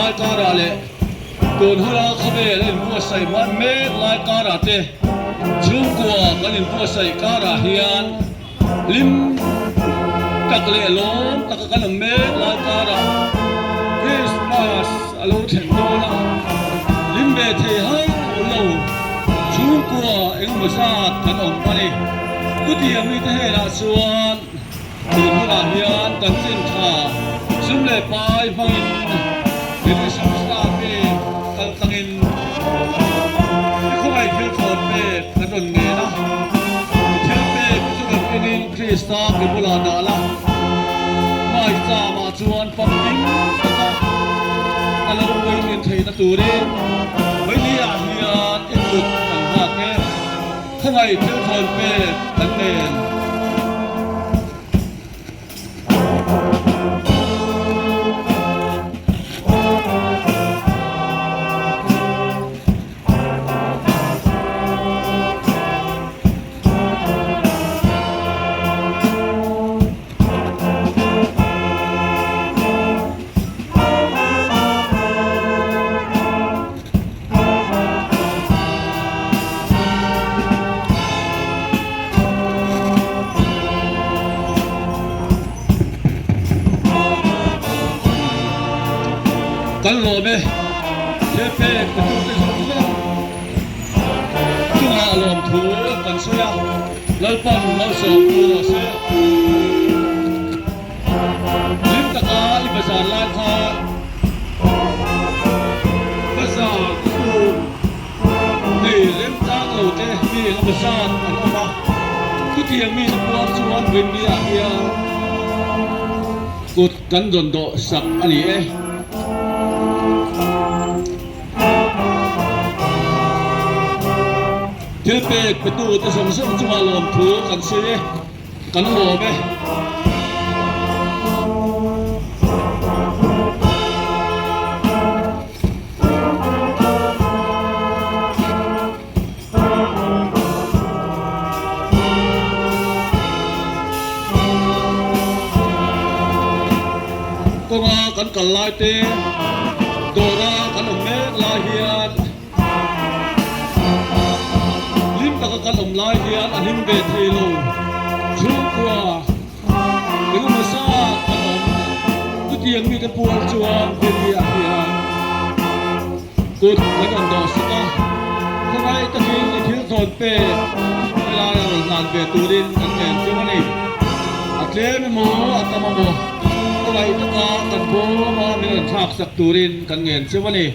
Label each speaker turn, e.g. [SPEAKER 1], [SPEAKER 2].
[SPEAKER 1] lai karah leh tun huna khawvel a inbuatsaih hman mek lai karah te chhungkua kan inbuatsaih karah hian hlim tak leh lawm taka kan awm mek lai karah Christmas a lo thlen dawn a, hlim ve thei hauh lo chhungkua engemaw zat kan awm a ni. Chutiang mite hnenah chuan Tun hunah hian kan chin tha sum leh pai hmangin Leadership staff te kal tlangin i khawngaih thil thlawn pek kan rawn ngen a. I thil pek te chu rawn kengin Krista ke bulah dah la, hmai chamah chuan famkim taka a lo puitlin theihna turin Hmeilia hian i kut kan nghak e. Khawngaih thil thawn pek kan nen. Kan lawm e, thil pek pe tute zawng zawng chungah lawmthu kan sawi a, Lalpan malsawm tu rawh se. Hlim taka i bazar lai khan bazar tur nei remchang lo te mi engemaw zat an awm a, chutiang mi te puar chuan Rinni ah hian kut kan rawn dawh sak a ni e. Thil pek petu te zawng zawng chungah lawmthu kan sawi e. Kan lawm e. Kawnga kan kal lai te, dawra kan awm mek lai hian, Hlim taka kan awm lai hian a hlim ve thei lo. Chhungkua engemaw zat kan awm. Chutiang mite pual chuan Delhi-ah hian kut kan rawn dawh sak a. Khawngaih takin i thil thawn pek helaia rawn hlan ve turin kan ngen cheu a ni. A tlem emaw a tam emaw khawngaih taka kan bawma min rawn thlak sak turin kan ngen cheu a ni.